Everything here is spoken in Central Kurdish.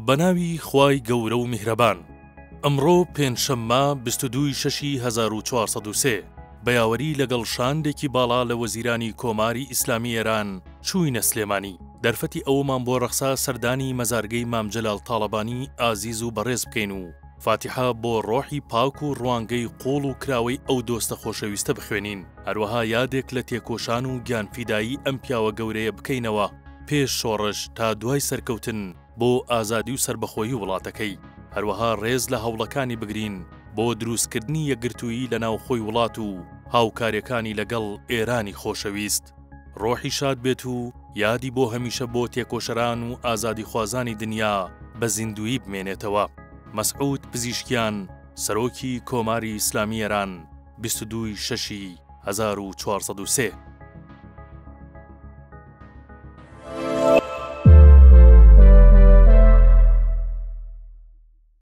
بەناوی خوای گەورە و میهرەبان. ئەمڕۆ پێنجشەممە 22 ی شەشی 1403، بە یاوەری لەگەڵ شاندێکی باڵا لە وەزیرانی کۆماری ئیسلامی ئێران چووینە سلێمانی، دەرفەتی ئەوەمان بۆ ڕەخسا سەردانی مەزارگەی مام جەلال تاڵەبانی ئازیز و بەڕێز بکەین و فاتیحە بۆ ڕۆحی پاک و ڕوانگەی قووڵ و کراوەی ئەو دۆستە خۆشەویستە بخوێنین، هەروەها یادێک لە تێکۆشان و گیانفیدایی ئەم پیاوە گەورەیە بکەینەوە پێش شۆڕش تا دوای سەرکەوتن بۆ ئازادی و سەربەخۆیی وڵاتەکەی، هەروەها ڕێز لە هەوڵەکانی بگرین بۆ دروستکردنی یەکگرتوویی لە ناوخۆی وڵات و هاوکاریەکانی لەگەڵ ئێرانی خۆشەویست. ڕۆحی شاد بێت و یادی بۆ هەمیشە بۆ تێکۆشەران و ئازادیخوازانی دنیا بە زیندوویی بمێنێتەوە. مەسعود پزیشکیان، سەرۆکی کۆماری ئیسلامی ئێران، 22 ی شەشی 1403.